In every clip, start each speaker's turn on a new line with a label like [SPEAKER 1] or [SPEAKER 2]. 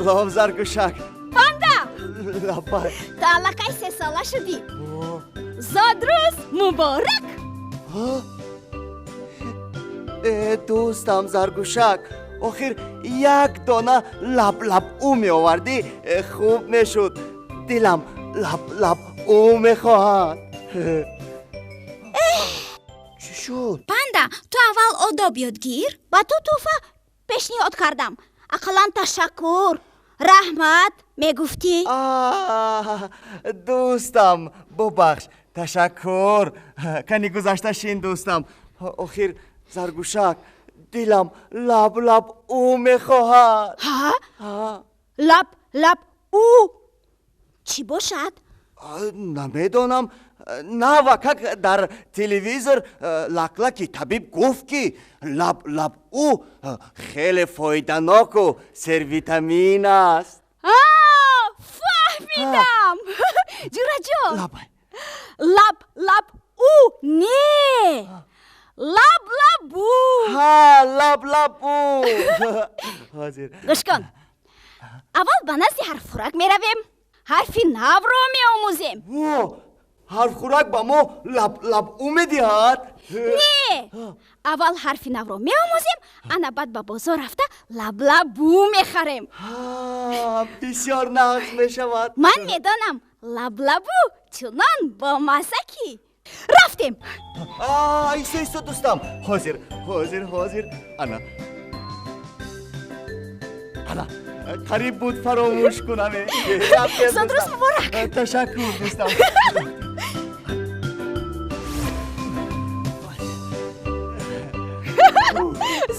[SPEAKER 1] Салом, Заргӯшак.
[SPEAKER 2] Панда!
[SPEAKER 1] Лаббай.
[SPEAKER 2] Ту аллакай 3 сола шудӣ. Зодрӯз муборак!
[SPEAKER 1] Э, дӯстам Заргӯшак, охир як дона лаблаб ӯ меовардӣ, хуб мешуд. Дилам лаблаб ӯ мехоҳад. Чӣ шуд?
[SPEAKER 2] Панда, ту аввал одоб ёд гир. Ба ту тӯҳфа пешниҳод кардам, ақаллан ташаккур, раҳмат мегуфтӣ.
[SPEAKER 1] Дӯстам, бубахш, ташаккур. Кани, гузашта шин, дӯстам. Охир, Заргӯшак, дилам лаб лаб ӯ мехоҳад.
[SPEAKER 2] Ҳа, лаб лаб ӯ чӣ бошад?
[SPEAKER 1] Намедонам. Навакак дар телевизор Лаклаки табиб гуфт, ки лаб лаб ӯ хеле фоиданоку сервитамин аст.
[SPEAKER 2] Фаҳмидам, ҷураҷон. Лаб лаб ӯ не, лаб лабу.
[SPEAKER 1] Ҳа, лаб лабу. Ҳозир.
[SPEAKER 2] Гӯш кун, аввал ба назди Ҳарфхӯрак меравем, ҳарфи навро меомӯзем.
[SPEAKER 1] Ҳарфхӯрак ба мо лаб лаб ӯ медиҳад?
[SPEAKER 2] Не, аввал ҳарфи навро меомӯзем, ана баъд ба бозор рафта лаблабу мехарем.
[SPEAKER 1] Бисёр нағз мешавад.
[SPEAKER 2] Ман медонам, лаблабу чунон бомазза, ки рафтем.
[SPEAKER 1] Исто, исто, дӯстам, ҳозир, ҳозир, ҳозир. Ана, ана, қариб буд фаромӯш кунам.
[SPEAKER 2] Зодрӯз муборак!
[SPEAKER 1] Ташаккур, дӯстам.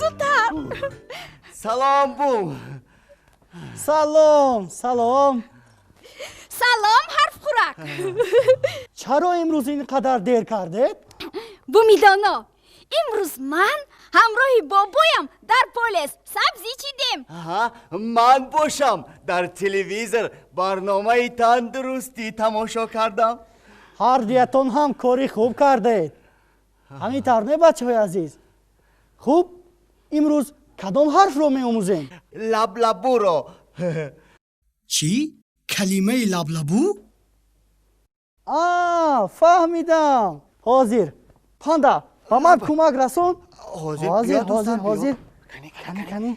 [SPEAKER 2] Зудтар.
[SPEAKER 1] Салом, бум.
[SPEAKER 3] Салом, салом.
[SPEAKER 2] Салом, Ҳарфхӯрак.
[SPEAKER 3] Чаро имрӯз ин қадар дер кардед?
[SPEAKER 2] Буми доно, имрӯз ман ҳамроҳи бобоям дар полес сабзӣ чидем.
[SPEAKER 1] Ман бошам дар телевизор барномаи тандурустӣ тамошо кардам.
[SPEAKER 3] Ҳардуятон ҳам кори хуб кардед. Ҳамин тавр не, бачаҳои азиз? Хуб, имрӯз кадом ҳарфро меомӯзем?
[SPEAKER 1] Лаблабуро.
[SPEAKER 3] Чӣ? Калимаи лаблабу? А, фаҳмидам. Ҳозир, Панда, ба ман кӯмак расон.
[SPEAKER 1] Ҳозир.
[SPEAKER 3] Ҳозир, ҳозир, ҳозир. Кани, кани,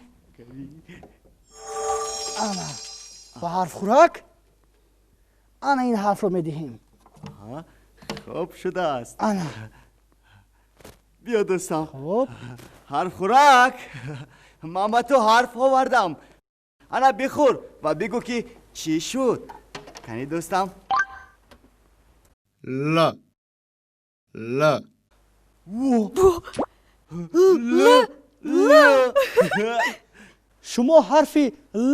[SPEAKER 3] ана ба Ҳарфхӯрак ана ин ҳарфро медиҳем.
[SPEAKER 1] Хуб шудааст.
[SPEAKER 3] Ана.
[SPEAKER 1] Биё, дӯстам.
[SPEAKER 3] Хуб.
[SPEAKER 1] Ҳарфхӯрак, ман ба ту ҳарф овардам. Ана, бихӯр ва бигӯ, ки чӣ шуд. Кани, дӯстам.
[SPEAKER 4] Л, Л.
[SPEAKER 1] Л, Л.
[SPEAKER 3] Шумо ҳарфи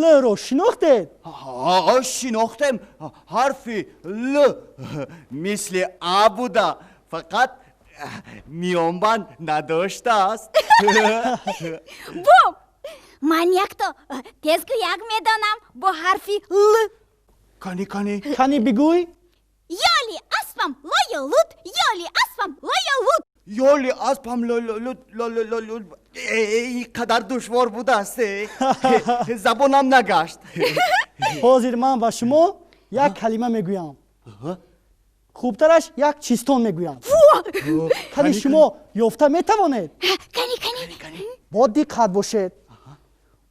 [SPEAKER 3] л-ро шинохтед?
[SPEAKER 1] Шинохтем. Ҳарфи л мисли а буда, фақат миёнбанд надоштааст.
[SPEAKER 2] Бум, ман якто тезгӯяк медонам бо ҳарфи л.
[SPEAKER 1] Кани, кани.
[SPEAKER 3] Кани, бигӯй.
[SPEAKER 2] Ёли аспам лою лут, ёли аспам лою лут.
[SPEAKER 1] Ёли аспам лут. Ин қадар душвор будааст, забонам нагашт.
[SPEAKER 3] Ҳозир ман ба шумо як калима мегӯям, хубтараш як чистон мегӯям. Кани, шумо ёфта метавонед?
[SPEAKER 2] Кани, кани.
[SPEAKER 3] Бо диққат бошед.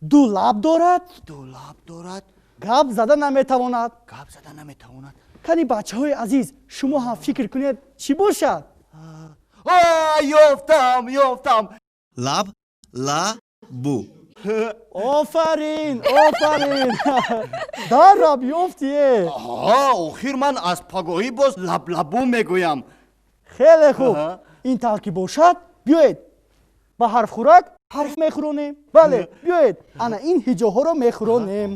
[SPEAKER 3] Ду лаб дорад.
[SPEAKER 1] Ду лаб дорад.
[SPEAKER 3] Гап зада наметавонад.
[SPEAKER 1] Гап зада наметавонад.
[SPEAKER 3] Кани, бачаҳои азиз, шумо ҳам фикр кунед, чӣ бошад?
[SPEAKER 1] Ёфтам, ёфтам!
[SPEAKER 4] Лаб, ла, бу.
[SPEAKER 3] Офарин, офарин! Дарраб ёфтие.
[SPEAKER 1] Охир ман аз пагоҳӣ боз лаблабу мегӯям.
[SPEAKER 3] Хеле хуб. Ин тавр ки бошад, биёед, ба Ҳарфхӯрак ҳарф мехӯронем. Бале, биёед, ана ин ҳиҷоҳоро мехӯронем.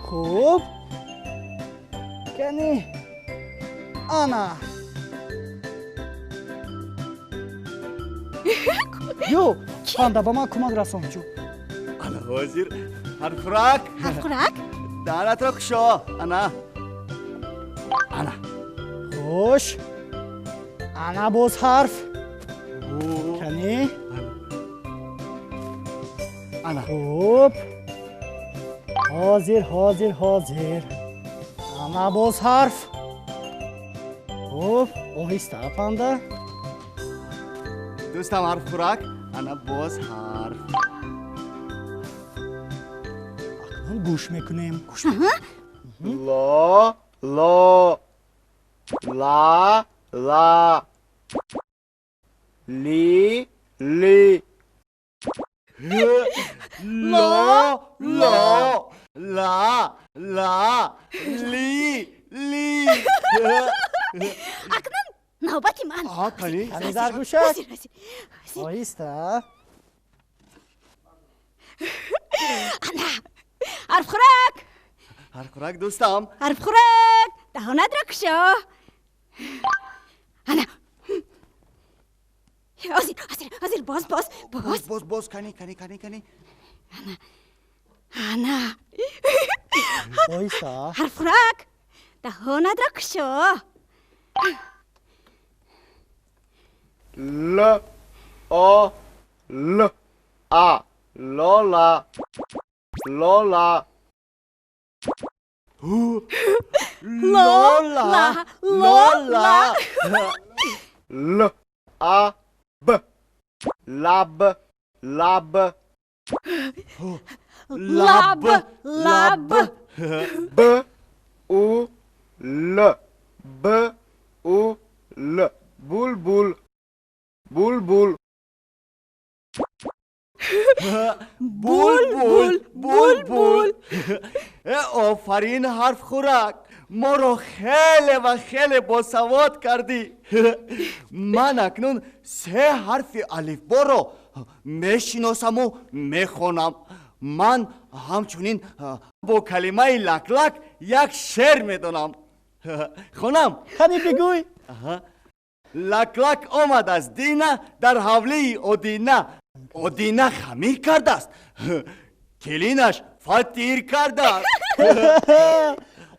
[SPEAKER 3] Хуб, кани, ана. Ё, Панда, ба ман кӯмак расон. Ҷо.
[SPEAKER 1] Ана, ҳозир, Ҳарфхӯрак.
[SPEAKER 2] Ҳарфхӯрак.
[SPEAKER 1] Даҳанатро кушо. Ана, ана.
[SPEAKER 3] Хуш, ана боз ҳарф. Кани.
[SPEAKER 1] Ана.
[SPEAKER 3] Хуб. Ҳозир, ҳозир, ҳозир. Ана боз ҳарф. Хуб, оҳиста, Панда.
[SPEAKER 1] Дӯстам Ҳарфхӯрак, ана боз ҳарф.
[SPEAKER 3] Акнун гӯш мекунем.
[SPEAKER 5] Ло, ло, ла, ла, ли, ли.
[SPEAKER 1] Ло, ло, ла, ла, ли, ли.
[SPEAKER 2] Акнун навбати ман.
[SPEAKER 1] Кани.
[SPEAKER 3] Кани, Заргӯшак.
[SPEAKER 2] Ҳозир, ҳозир, ҳозир.
[SPEAKER 3] Оҳиста.
[SPEAKER 2] Ана Ҳарфхӯрак.
[SPEAKER 1] Ҳарфхӯрак, дӯстам.
[SPEAKER 2] Ҳарфхӯрак, даҳонатро кушо. Ана, ҳозир, ҳозир, ҳозир, боз, боз, боз.
[SPEAKER 1] Боз, боз, кани, кани, кани, кани.
[SPEAKER 2] Ана.
[SPEAKER 3] Оҳиста.
[SPEAKER 2] Ҳарфхӯрак, даҳонатро кушо.
[SPEAKER 5] Л, О, Л, А. Лола. Лола.
[SPEAKER 1] Лола, лола.
[SPEAKER 5] Л, А, Б. Лаб, лаб.
[SPEAKER 2] Лаб, лаб.
[SPEAKER 5] Б, У, Л. Б, У, Л. Булбул. Булбул.
[SPEAKER 1] Булбул, булбул. Офарин, Ҳарфхӯрак, моро хеле ва хеле босавод кардӣ. Ман акнун се ҳарфи алифборо мешиносаму мехонам. Ман ҳамчунин бо калимаи лаклак як шеър медонам. Хонам?
[SPEAKER 3] Кани, бигӯй.
[SPEAKER 1] Лаклак омад аз дина, дар ҳавлии Одина. Одина хамир кардааст, келинаш фатир кардааст.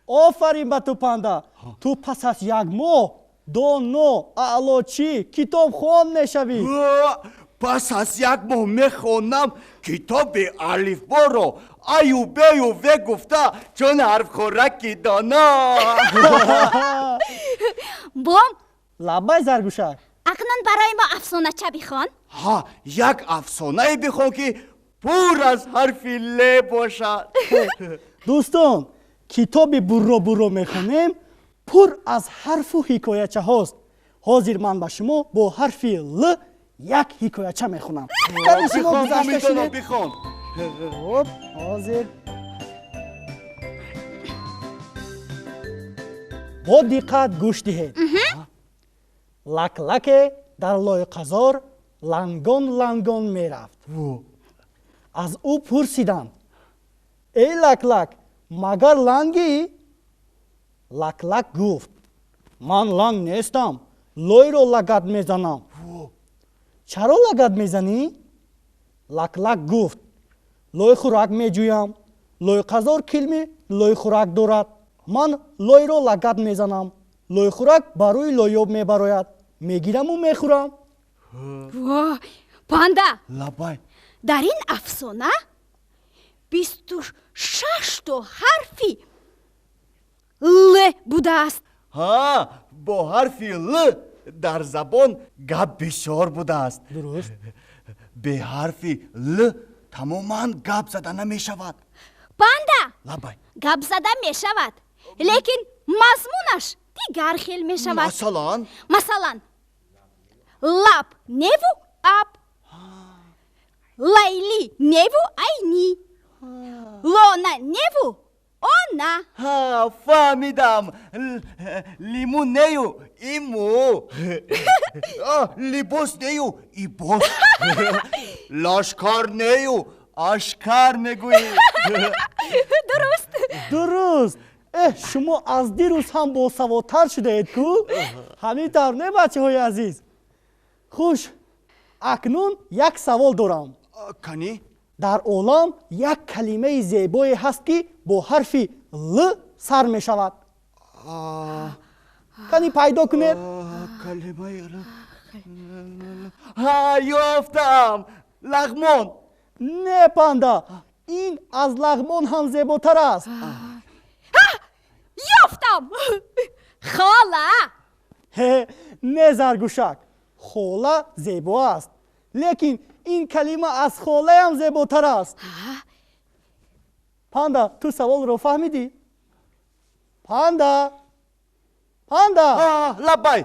[SPEAKER 3] Офарин ба ту, Панда. Ту пас аз як моҳ доно, аълочӣ, китобхон мешавӣ.
[SPEAKER 1] Пас аз як моҳ мехонам китоби алифборо аю, бею, ве гуфта, чун Ҳарфхӯраки доно.
[SPEAKER 2] Бом.
[SPEAKER 3] Лаббай, Заргӯшак.
[SPEAKER 2] Акнун барои мо афсонача бихон.
[SPEAKER 1] Ҳа, як афсонае бихон, ки пур аз ҳарфи ле бошад.
[SPEAKER 3] Дӯстон, китоби Бурро бурро мехонем пур аз ҳарфу ҳикоячаҳост. Ҳозир ман ба шумо бо ҳарфи л як ҳикояча мехонам. Кани, шумо
[SPEAKER 1] Бихон.
[SPEAKER 3] гузашта
[SPEAKER 1] Умедоно.
[SPEAKER 3] шинед.
[SPEAKER 1] Бихон.
[SPEAKER 3] Хуб, ҳозир, бо диққат гӯш диҳед. Лаклаке дар лойқазор лангон лангон мерафт. Аз ӯ пурсиданд: «Эй Лаклак, магар лангӣ?» Лаклак гуфт: «Ман ланг нестам, лойро лагат мезанам». «Чаро лагат мезанӣ?» Лаклак гуфт: «Лойхӯрак меҷӯям. Лойқазор килми лойхӯрак дорад. Ман лойро лагат мезанам, лойхӯрак ба рӯи лойоб мебарояд, мегираму мехӯрам».
[SPEAKER 2] Во, Панда!
[SPEAKER 1] Лаббай.
[SPEAKER 2] Дар ин афсона 26-то ҳарфи л будааст.
[SPEAKER 1] Ҳа, бо ҳарфи л дар забон гап бисёр будааст.
[SPEAKER 3] Дуруст.
[SPEAKER 1] Бе ҳарфи л тамоман гап зада намешавад.
[SPEAKER 2] Панда!
[SPEAKER 1] Лаббай.
[SPEAKER 2] Гап зада мешавад, лекин мазмунаш дигар хел мешавад.
[SPEAKER 1] Масалан?
[SPEAKER 2] Масалан, лаб неву аб, Лайли неву Айни, лона неву она.
[SPEAKER 1] Ҳа, фаҳмидам. Лиму нею иму, либос нею ибос, лашкар нею ашкар мегӯӣ.
[SPEAKER 2] Дуруст.
[SPEAKER 3] Дуруст. Эҳ, шумо аз дирӯз ҳам босаводтар шудаед ку. Ҳамин тавр не, бачаҳои азиз? Хуш, акнун як савол дорам.
[SPEAKER 1] Кани.
[SPEAKER 3] Дар олам як калимаи зебое ҳаст, ки бо ҳарфи л сар мешавад. Кани, пайдо кунед.
[SPEAKER 1] Калимаи, ҳа, ёфтам: лағмон.
[SPEAKER 3] Не, Панда. Ин аз лағмон ҳам зеботар аст.
[SPEAKER 2] Ёфтам, хола.
[SPEAKER 3] Ҳе, не, Заргӯшак, хола зебо аст, лекин ин калима аз холаям зеботар аст. Панда, ту саволро фаҳмидӣ? Панда, Панда?
[SPEAKER 1] Лаббай.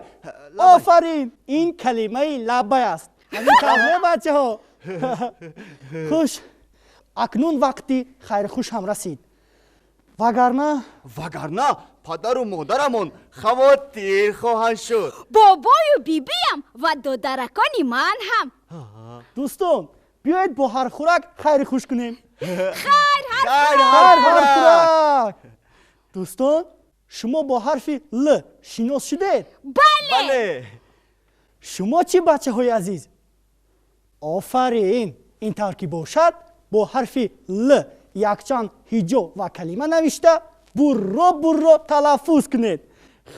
[SPEAKER 3] Офарин, ин калимаи лаббай аст. Ҳамин тавр, не, бачаҳо? Хуш, акнун вақти хайрхуш ҳам расид, вагарна
[SPEAKER 1] Вагарна падару модарамон хавотир хоҳанд шуд.
[SPEAKER 2] Бобою бибиям ва додаракони ман ҳам.
[SPEAKER 3] Дӯстон, биёед бо ҳархӯрак хайри хуш кунем.
[SPEAKER 2] Хайр.
[SPEAKER 1] Хайр.
[SPEAKER 3] Хайр, ҳархӯрак. Дӯстон, шумо бо ҳарфи л шинос шудед?
[SPEAKER 2] Бале.
[SPEAKER 1] Бале.
[SPEAKER 3] Шумо чӣ, бачаҳои азиз? Офарин. Ин тавр ки бошад, бо ҳарфи л якчанд ҳиҷо ва калима навишта, бурро бурро талаффуз кунед.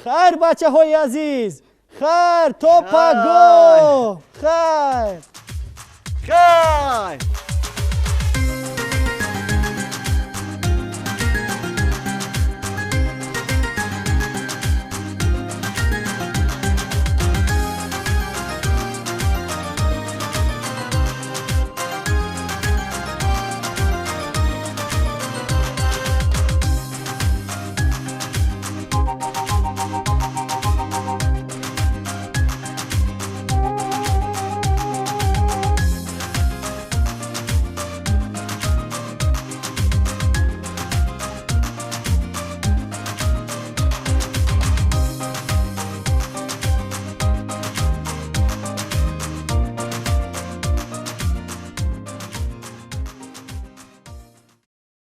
[SPEAKER 3] Хайр, бачаҳои азиз, хайр, то пагоҳ, хайр.
[SPEAKER 1] Хайр.